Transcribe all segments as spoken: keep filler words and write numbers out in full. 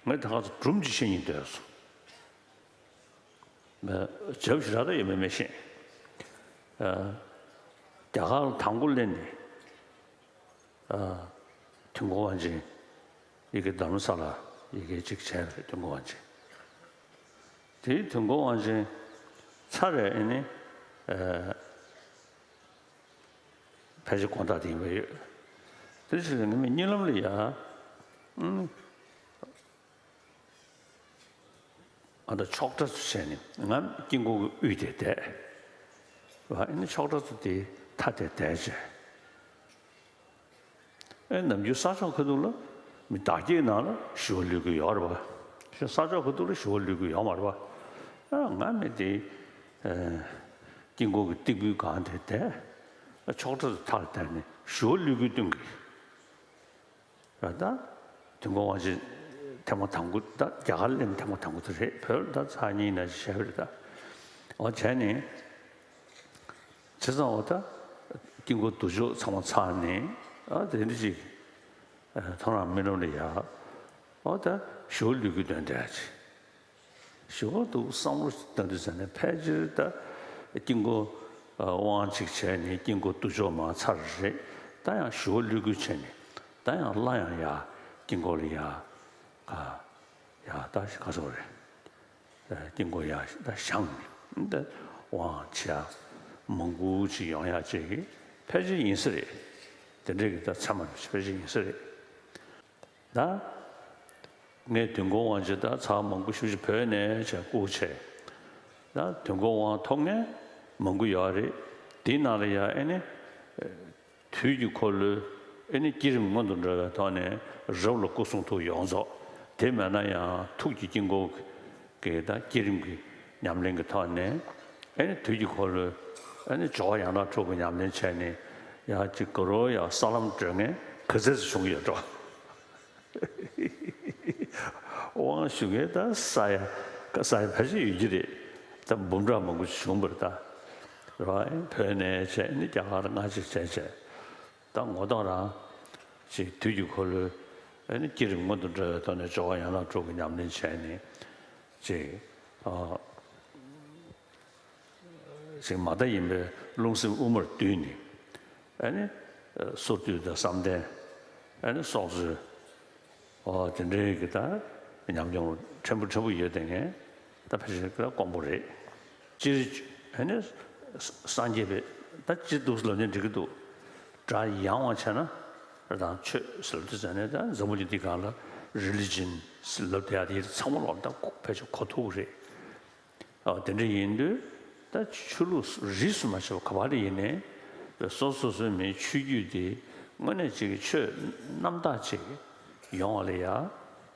ངས་ད་ག་ཚོད་སྒྲུང་ཅིག་བཤད་སྙིང་འདོད་སོང་། བྱབ་ཞིག་ར་ད་ཡོད་མེད་མི་ཤེས། རྒྱ་གར་ལ་དང་པོ་སླེབས་ནས། དུས་འཁོར་དབང་ཆེན་ཡི་གེ་རྡ་རམ་ས་ལ་ཡི་གེ་གཅིག་བྱས་པ་རེད། དུས་འཁོར་དབང་ཆེན། དེའི་དུས་འཁོར་དབང་ཆེན་ཚར་རེད། ཨེ་ནི་ཕལ་ཆེར་དགོང་དག་དེ་ཡིན་པ་ཡོད། དེ་ཕྱིར་ངས་གཉིད་ལམ་ལ་ཡ། ཨ་ད་ཕྱོགས་བྲལ་ཚོ་བྱས་ནས་ང་དཀྱིལ་འཁོར་གྱི་དབུས་དེ་བསྡད། ཨ་ནི་ཕྱོགས་བྲལ་ཚོ་དེ་མཐའ་དེ་བསྡད་བྱས། ཨེ་ནམ་རྒྱུན་ས་ཕྱོགས་ཁ་ཐུག་ལ་མི་བདག་བསྐྱེད་ནང་ལ་ཞི་བ་ལུས་ཀྱི་ཡོད་རེད་པ། ཤ་ས་ཕྱོགས་ཁ་ཐུག་ལ་ཞི་བ་ལུས་ཀྱི་ཡོད་མ་རེད་པ། ཨ་ང་མི་དེ་དཀྱིལ་འཁོར་གྱི་སྟེགས་བུའི་སྒང་དེ་བསྡད། ཕྱོགས་བྲལ་ཚོ་མཐའ་ལ་བསྡད་ནས་ཞི་བ་ལུས་ཀྱི་སྟེང་གི། ར་ད། དུས་འཁོར་དབང་ཆེན་ཐེངས་མ་དང་པོ་ད་རྒྱ་གར་སླེབས་ཐེངས་མ་དང་པོ་དེ་རེད། བོད་ལ་ད་ཚར་གཉིས་ན་ཅིག་བྱས་པ་རེད་ད། འོ་བྱས་ནས། བྱས་ཙང་འོ་ད། དཀྱིལ་འཁོར་བསྡུ་ཕྱོགས་ཚང་མ་ཚར་ནས། ཨ་དེ་འདྲ་ཅིག་ཐོ་རངས་རྨི་ལམ་ལ་ཡ། འོ་ད་ཞི་བ་ལུས་ཀྱི་དོན་དེ་ཅིག་ཞི་བ་འདུག་བསམ་བློ་ཞིག་བཏང་དུས་ཙམ་ནས་ཕལ་ཆེར་ད་དཀྱིལ་འཁོར་དབང་ཅིག་བྱས་ནས་དཀྱིལ་འཁོར་བསྡུ་ཕྱོགས་མར་ཚར་རེད། ད་ཡང་ཞི་བ་ལུས་ཀྱི་བྱས་ནས་ད་ཡང་སླར་ཡང་ཡར་དཀྱིལ་འཁོར་ལ་ཡར་ག་ཡར་ད་ག་ཚོད་རེད། དཀྱིལ་འཁོར་ཡར་ད་བཞེངས་ནས་ད་དབང་བྱས་མང་པོ་ཅིག་ཡོང་ཡག་ཅིག་གི་ཕལ་ཆེར་ཡིན་ས་རེད། དེ་འདྲས་ཀྱི་ད་ཚད་མ་རེད། ཕལ་ཆེར་ཡིན་ས་རེད། ད། ངས་དུས་འཁོར་དབང་ཆེན་ད་ཚར་མང་པོ་ཞེ་པོ་ཅིག་བོད་ནས་བྱས་བསྐུར་བྱས། ད་དུས་འཁོར་དབང་ཐོབ་མཁན་མང་པོ་ཡོད་རེད། དེའི་ནང་ལ་ཡང་ཨེ་ནི། དུས་ཀྱི་འཁོར་ལོའི་ཨེ་ནི་བསྐྱེད་རིམ་སྔོན་དུ་འགྲོ་བའི་ཐོག་ནས་རབ་ལ་སྐུ་གསུང་ཐུགས་ཡོངས་རྫོགས། དེ་མེད་ན་ཡང་ཐུགས་ཀྱི་དཀྱིལ་འཁོར་གྱི་ད་བསྐྱེད་རིམ་གྱི་ཉམས་ལེན་གྱི་ཐོག་ནས། ཨེ་ནི་དུས་ཀྱི་འཁོར་ལོའི་ཨེ་ནི་སྦྱོར་བ་ཡང་དག་དྲུག་གི་ཉམས་ལེན་བྱས་ནས། ཡང་ཅིག་ག་རོ་ཡང་ས་ལམ་བགྲོད་མཁན་ག་ཚད་ཅིག་བྱུང་གི་ཡོད་འགྲོ། དབང་ཞུ་མཁན་ད་ས་ཡ་ས་ཡ་ཕལ་ཆེར་ཡོད་ཀྱི་རེད། ད་འབུམ་ཕྲག་མང་པོ་ཞིག་བྱུང་བ་རེད་ད། རེད་བ། བོད་ནས་བྱས་ནས་རྒྱ་གར་སྔ་ཕྱིར་བྱས་བྱས། ད་ངོ་ཐོག་རང་ཅིག་དུས་ཀྱི་འཁོར་ལོའི་ཨེ་ནི་བསྐྱེད་རིམ་སྔོན་དུ་འགྲོ་བའི་ཐོག་ནས་སྦྱོར་བ་ཡང་དག་དྲུག་གི་ཉམས་ལེན་བྱས་ནས་ཅིག་ཨ། ཞིག་མ་མཐའ་ཡས་པའི་རླུང་སེམས་དབུ་མར་བསྡུས་ནས། ཨ་ནི། སོར་སྡུད་དང་བསམ་གཏན། ཨ་ནི་སྲོག་རྩོལ། འོ་དེ་འདྲའི་གི་ད་ཉམས་མྱོང་ཕྲན་བུ་ཕྲན་བུ་ཡོད་དེ་ངས་ད་ཕལ་ཆེར་ཀ་དཀོན་པོ་རེད། སྤྱིར་ཨ་ནི་སངས་རྒྱས་པའི་ད་སྤྱིར་འདུག་ལབ་ནས་འགྲིག་གི་འདུག་སྒྲ་ཡང་བ་བྱས་ན་རང་ཆོས་ཟེར་དུས་ཙམ་ནས་ད་འཛམ་བུ་གླིང་འདི་སྒང་ལ་རི་ལི་ཇན་ཟེར་ལབ་བསྡད་ཡ་དེ་ཚང་མ་ལོག་ད་ཕལ་ཆེར་གོ་ཐུབ་རེད། ཨ་དེ་འདྲ་ཡིན་དུས་ད་ཆོས་ལུགས་རིས་སུ་མ་ཆད་པ་ག་པར་ཡིན་ནའི་སོ་སོ་སོའི་མིའི་ཆོས་བརྒྱུད་དེ་དངོས་གནས་ཅིག་ཆོས་རྣམ་དག་ཅིག་ཡོང་བ་ལ་ཡ་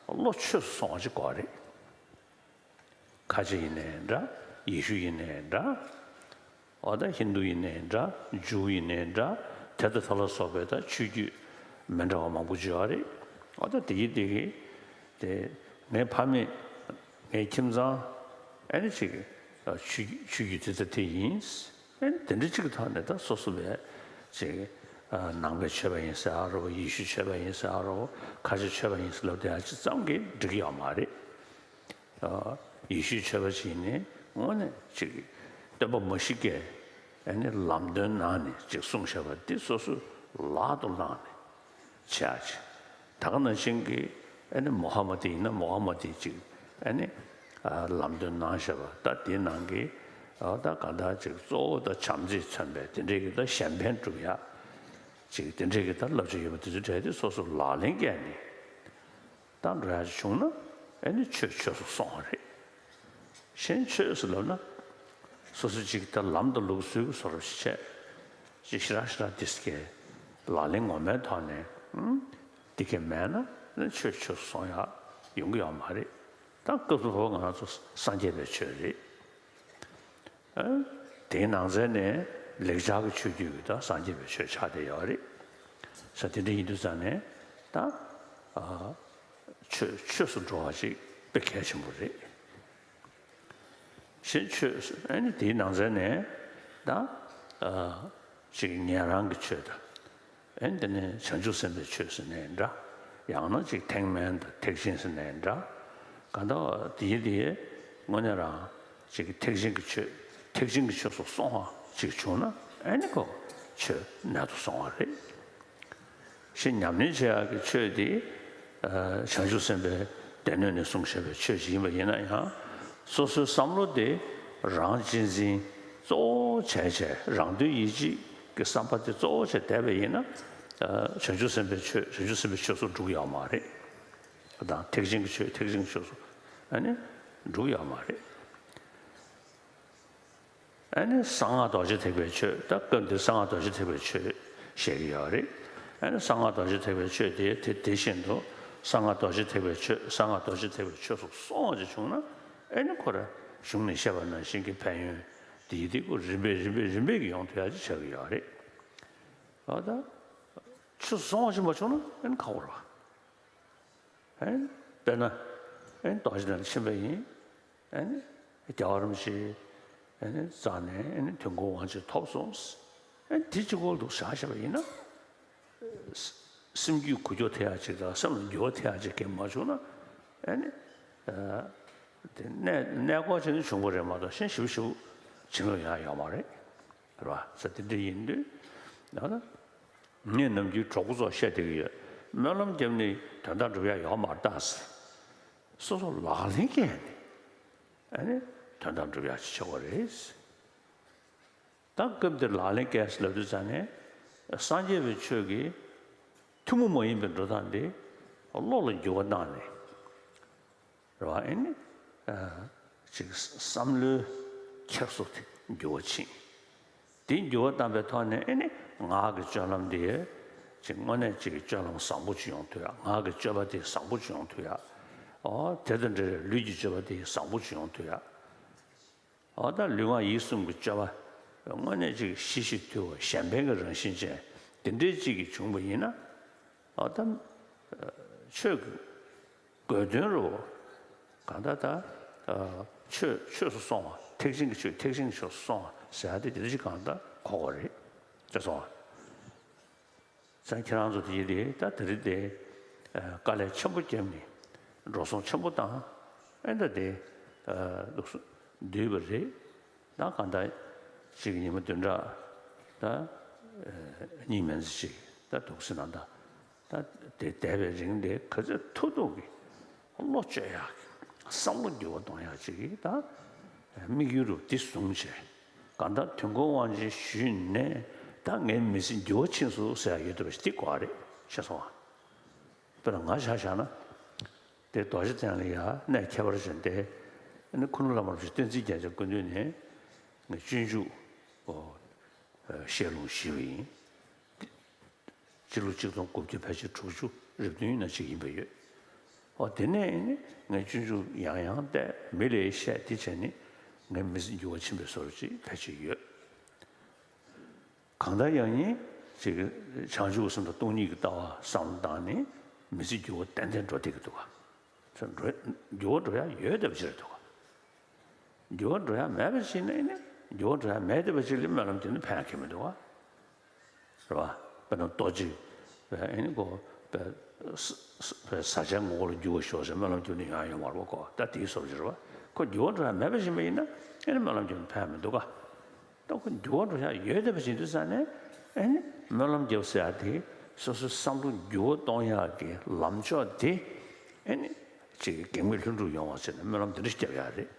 བློ་ཆོས་སུ་སོང་བ་ཅིག་དགོས་རེད། ཁ་ཆེ་ཡིན་ནའི་འདྲ། ཡེ་ཤུ་ཡིན་ནའི་འདྲ། འོ་ད་ཧིན་དུ་ཡིན་ནའི་འདྲ། ཇུའུ་ཡིན་ནའི་འདྲ། དེ་དང་དེ་ལ་སོགས་པའི་ད་ཆོས་བརྒྱུད་མི་འདྲ་བ་མང་པོ་ཅིག་ཡོད་རེད། འོ་ད་དེ་གི་དེ་གི་དེ་ངའི་ཕ་མེས་ངའི་ཁྱིམ་ཚང་ཨ་ནི་ཅིག་ཆོས་ཆོས་བརྒྱུད་དེ་ད་དེ་ཡིན། ཨ་ནི་དེ་འདྲ་ཅིག་གི་ཐོག་ནས་ད་སོ་སོ་བས་ཅིག་ནང་པའི་ཆོས་པ་ཡིན་ཟེར་ཨ་རོ། ཡེ་ཤུའི་ཆོས་པ་ཡིན་ཟེར་ཨ་རོ། ཁ་ཆེ་ཆོས་པ་ཡིན་ཟེར་ལབ་དེ་ཨ་ཅི་ཙམ་གྱིས་འགྲིག་གི་ཡོད་མ་རེད། ཡེ་ཤུའི་ཆོས་པ་ཅིག་ནི་དངོས་གནས་ཅིག་སྟོན་པ་མ་ཤི་ཀས་ཨ་ནི་ལམ་སྟོན་གནང་ནས་ཅིག་གསུངས་བཞག་པ་འདི་སོ་སོ་ལག་ཏུ་བླངས་ནས་བྱེད་ཡ་ཅིག་ད་ག་ནང་བཞིན་གྱི་ཨ་ནི་མོ་ཧ་མ་ཏི་ཡིན་ན་མོ་ཧ་མ་ཏི་ཅིག་ཨ་ནི་ལམ་སྟོན་གནང་བཞག་པ་ད་དེའི་ནང་གི་ད་ག་ད་ཅིག་གཙོ་བོ་ད་བྱམས་བརྩེས་མཚོན་པའི་དེ་འདྲའི་གི་ད་གཞན་ཕན་སྒྲུབ་ཡ་ཅིག་དེ་འདྲའི་གི་ད་བསླབ་བྱ་ཡོད་པ་དེ་ཚོ་གྲས་དེ་སོ་སོ་ལག་ལེན་བཀལ་ནས། ད་འགྲོ་ཡ་ཅིག་བྱུང་ན་ཨ་ནི་ཆོས་ཆོས་སུ་སོང་བ་རེད། གཞན་ཆོས་སུ་ལབ་ན་སོ་སོ་གཅིག་ད་ལམ་དང་ལུགས་སྲོལ་གྱི་བཟོ་འདྲ་ཞིག་བྱས། ཅིག་ཞེ་དྲག་ཞེ་དྲག་དེ་སྐད་ལག་ལེན་ངོ་མའི་ཐོག་ནས་ཨུམ་དེ་སྐད་མེད་ན་ཨ་ནི་ཆོས་ཆོས་སུ་སོང་ཡ་ཡོང་གི་ཡོད་མ་རེད། ད་སྐབས་སུ་བབ་ང་རང་ཚོ་སངས་རྒྱས་པའི་ཆོས་རེད། དེའི་ནང་ཚན་ནས་ལེགས་སྦྱར་གྱི་ཆོས་བརྒྱུད་ཀྱི་ད་སངས་རྒྱས་པའི་ཆོས་ཆགས་བསྡད་ཡོད་རེད། ས་དེ་འདྲ་ཡིན་དུས་ཙང་ནས་ད་ཨ་ཆོས་ཆོས་སུ་འགྲོ་བ་ཞིག་དཔེ་གལ་ཆེན་པོ་རེད། གཞན་ཆོས་ཨ་ནི་དེའི་ནང་ཚན་ནས་ད་ཨ་ཅིག་ཉན་རང་གི་ཆོས་དང་། ཨེ་འདི་ནས་བྱང་ཆུབ་སེམས་དཔའི་ཆོས་ཟེར་ནའི་འདྲ། ཡང་ན་ཅིག་ཐེག་དམན་དང་ཐེག་ཆེན་ཟེར་ནའི་འདྲ། གང་ལྟར་དེའི་དེ་དངོས་གནས་རང་ཅིག་གི་ཐེག་ཆེན་གྱི་ཆོས་ཐེག་ཆེན་གྱི་ཆོས་སུ་སོང་བ་ཅིག་བྱུང་ན་ཨེ་ནི་ཁོ་ཆོས་གནད་དུ་སོང་བ་རེད། ཞེས་ཉམས་ལེན་བྱེད་ཡག་གི་ཆོས་དེ་བྱང་ཆུབ་སེམས་དཔའི་སྡེ་སྣོད་ནས་གསུངས་བཞག་པའི་ཆོས་ཅིག་ཡིན་པ་ཡིན་ན་ཡང་། སོ་སོའི་བསམ་བློ་དེ་རང་གཅེས་འཛིན་གཙོ་བོ་བྱས་བྱས་རང་དོན་ཡིད་བྱེད་ཀྱི་བསམ་པ་དེ་གཙོ་བོ་བྱས་བསྡད་པ་ཡིན་ན། བྱང་ཆུབ་སེམས་དཔའི་ཆོས་བྱང་ཆུབ་སེམས་དཔའི་ཆོས་སུ་འགྲོ་གི་ཡོད་མ་རེད། དང་ཐེག་ཆེན་གྱི་ཆོས་ཐེག་ཆེན་གྱི་ཆོས་སུ་ཨ་ནི་འགྲོ་གི་ཡོད་མ་རེད། ཨ་ནི་གསང་སྔགས་རྡོ་རྗེ་ཐེག་པའི་ཆོས། ད་སྐབས་འདིར་གསང་སྔགས་རྡོ་རྗེ་ཐེག་པའི་ཆོས་བཤད་ཀྱི་ཡོད་རེད། ཨ་ནི་གསང་སྔགས་རྡོ་རྗེ་ཐེག་པའི་ཆོས་དེ་དེ་དེ་བཞིན་དུ་གསང་སྔགས་རྡོ་རྗེ་ཐེག་པའི་ཆོས་གསང་སྔགས་རྡོ་རྗེ་ཐེག་པའི་ཆོས་སུ་སོང་བ་ཅིག་བྱུང་ན། ཨ་ནི་ཁོ་ར་གཞུང་ནས་བཤད་པ་ནང་བཞིན་གྱི་ཕན་ཡོན་དེ་ཡི་དེ་ཁོ་རིམ་པས་རིམ་པས་རིམ་པས་ཀྱི་ཡོང་ཐུབ་ཡག་ཅིག་ཆགས་ཀྱི་ཡོད་རེད། ཨ་ད་ཆོས་སུ་སོང་བ་ཅིག་མ་བྱུང་ན་ཨ་ནི་ཁག་པོ་རེད་བ། ཨེ། དཔེར་ན། ཨེ། རྡོ་རྗེ་གདན་ལ་ཕྱིན་པ་ཡིན། ཨེ་ནི། རྒྱལ་བ་རིན་པོ་ཆེ། ཨེ་ནི། རྩ་ནས་ཨེ་ནི་དོན་ཀུན་དབང་ཆེན་ཐོབ་སོང་། ཨེ་ནི་དེ་གཅིག་པོ་འདུག་བཞག་བཞག་པ་ཡིན་ན། ས་སེམས་རྒྱུད་འགུལ་སྐྱོད་ཐེབས་ཡག་ཅིག་དང་སེམས་ལ་འགྱུར་བ་ཐེབས་ཡག་ཅིག་གང་ཡང་མ་བྱུང་ན། ཨེ་ནི། ཨ། དེ་གནས་གནས་སྐོར་བྱས་ནས་བྱུང་བ་རེད་མ་གཏོགས་གཞན་ཞིབ་ཞིབ་བྱིན་རླབས་ཡང་ཡོད་མ་རེད། རེད་བ། ས་དེ་འདྲ་ཡིན་དུས། ད་ལྟ། ངས་ནམ་རྒྱུན་གྲོགས་པོ་ཚོར་བཤད་བསྡད་ཀྱི་ཡོད། སྨོན་ལམ་བརྒྱབ་ནས་དོན་དག་འགྲུབ་ཡག་ཡོད་མ་རེད་ད་ཟེར། སོ་སོ་ལག་ལེན་བཀལ་ནས་ཨ་ནི་དོན་དག་འགྲུབ་ཡག་ཅིག་ཆགས་པ་རེད། ད་སྐབས་འདིར་ལག་ལེན་བཀལ་ཟེར་ལབ་དུས་ཙང་ནས་སངས་རྒྱས་པའི་ཆོས་ཀྱིས་ཐུན་མོང་མ་ཡིན་པའི་འགྲོ་སྟངས་འདི་བློ་ལ་འགྱུར་བ་བཏང་ནས། རེད་བ། ཨེ་ནི། ཨ། ཅིག་བསམ་བློའི་འཁྱེར་སོ་དེ་འགྱུར་བ་ཕྱིན། དེ་འགྱུར་བ་བཏང་པའི་ཐོག་ནས་ཨེ་ནི་ངག་གི་སྤྱོད་ལམ་དེ་ཅིག་དངོས་གནས་ཅིག་གི་སྤྱོད་ལམ་བཟང་པོ་ཅིག་ཡོང་ཐུབ་ཡག་ངག་གི་སྤྱོད་པ་དེ་བཟང་པོ་ཅིག་ཡོང་ཐུབ་ཡག་འོ་དེ་དང་འབྲེལ་བའི་ལུས་ཀྱི་སྤྱོད་པ་དེ་བཟང་པོ་ཅིག་ཡོང་ཐུབ་ཡག་འོ་ད་ལུས་ངག་ཡིད་གསུམ་གྱི་སྤྱོད་པ་དངོས་གནས་ཅིག་གི་ཞི་ཞིང་དུལ་བ་གཞན་ཕན་གྱི་རང་བཞིན་ཅན་དེ་འདྲའི་ཅིག་གི་བྱུང་བ་ཡིན་ན། ཨ་ད། ཆོས་ཀྱི་དགོས་དོན་རུ། གང་ལྟར་ད། ཆོས་ཆོས་སུ་སོང་བ་ཐེག་ཆེན་གྱི་ཆོས་ཐེག་ཆེན་གྱི་ཆོས་སུ་སོང་བ་ཟེར་ཡག་དེ་དེ་འདྲ་ཞིག་གང་ལྟར་གོ་དགོས་རེད། ཅེས་གསུངས་པ། ཙང་ཁྱེད་རང་ཚོ་དེ་ཡིན་དེ་ད་དེ་རིང་དེ། དཀའ་ལས་ཆེན་པོ་བརྒྱབ་ནས་འགྲོ་སོང་ཆེན་པོ་བཏང་། ཨེ་ད་དེ། ལུགས་སུ་བསྡུས་པ་རེད། ད་གང་ལྟར་ཅིག་ཉི་མ་བདུན་ཕྲག་ད་གཉིས་མན་ཙམ་ཅིག་ད་འདུག་སེ་ན་ད། ད་དེ་བསྡད་པའི་རིང་དེ་ག་ཚོད་ཐུབ་ཐུབ་ཀྱིས་བློ་བཅོས་ཡག་གི་བསམ་བློ་འགྱུར་བ་གཏོང་ཡག་ཅིག་གིས་ད་དམིགས་ཡུལ་རུ་འདི་བཟུང་བྱས། གང་ལྟར་དོན་ཀུན་དབང་ཆེན་ཞུས་ནས་ད་ངའི་མི་ཚེ་འགྱུར་བ་ཕྱིན་སོང་ཟེར་ཡག་ཡོད་འདུག་པ་ཞིག་འདི་གོ་བ་རེད་ཤེས་སོང་ཨ། དཔེར་ན་ང་ཆ་བཞག་ན། དེ་རྡོ་རྗེ་གདན་ལ་ཡ་གནས་ཁྱད་པར་ཅན་ཏེ། ཨ་ནི་ཁུ་ནུ་བླ་མ་རིན་པོ་ཆེ་བསྟན་འཛིན་རྒྱལ་མཚན་སྐུ་མདུན་ནས་ངས་སྤྱོད་འཇུག་ཨོ། བཤད་ལུང་ཞུས་པ་ཡིན། སྤྱི་ལོ་གཅིག་སྟོང་དགུ་བརྒྱ་ཕལ་ཆེར་དྲུག་ཅུ་རེ་བདུན་ན་ཅིག་ཡིན་པ་ཡོད། ཨོ་དེ་ནས་ནི་ངས་སྤྱོད་འཇུག་ཡང་ཡང་བལྟས་མི་ལ་བཤད་དེ་བྱས་ནི་ངའི་མི་ཚེ་འགྱུར་བ་ཕྱིན་པའི་བཟོ་འདྲ་ཅིག་ཕལ་ཆེར་ཡོད། གང་ལྟར་ཡང་ཡིན་ཅིག་བྱང་ཆུབ་སེམས་དང་སྟོང་ཉིད་ཀྱི་ལྟ་བ་བསམ་བློ་བཏང་ནས་མི་ཚེ་འགྱུར་བ་ཏན་ཏན་འགྲོ་བསྡད་ཀྱི་འདུག་ག་འགྲོ། འགྱུར་བ་འགྲོ་ཡག་ཡོད་བསྡད་པ་ཅིག་རེད་འདུག་ག་འགྱུར་བ་འགྲོ་ཡག་མེད་པ་ཅིག་ནི་ནི་འགྱུར་བ་འགྲོ་ཡག་མེད་བསྡད་པ་ཅིག་ལ་སྨོན་ལམ་བརྒྱབ་ནས་ཕན་ཡག་གང་ཡང་མི་འདུག་ག་རེད་བ། དཔེར་ན་ལྟོ་ཅིག་ཨེ་ནི་ཁོ་བཟའ་བཅའ་ངོ་བོ་ལ་འགྱུར་བ་ཤོག་ཟེར་སྨོན་ལམ་བརྒྱབ་ནས་ཡོང་ཡག་ཡོད་མ་རེད་པ། ཁོ་ད་དེའི་བཟོ་འདྲ་ཅིག་རེད་བ། ཁོ་འགྱུར་བ་འགྲོ་ཡག་མེད་པ་ཅིག་ཡིན་ན་ཨེ་ནི་སྨོན་ལམ་བརྒྱབ་ནས་ཕན་ཡག་མི་འདུག་ག་ད་ཁོ་འགྱུར་བ་འགྲོ་ཡག་ཡོད་བསྡད་པ་ཅིག་འདུག་ས་ནས་ཨེ་ནི་སྨོན་ལམ་བརྒྱབ་ཟེར་ཡག་དེ་སོ་སོའི་བསམ་བློ་འགྱུར་བ་གཏོང་ཡག་གི་ལམ་ཕྱོགས་དེ་ཨེ་ནི་ཅིག་གེགས་མེད་ལྷུན་གྲུབ་ཡོང་བ་བྱས་ནས་སྨོན་ལམ་དེ་འདྲ་ཞིག་བརྒྱབ་ཡག་རེད།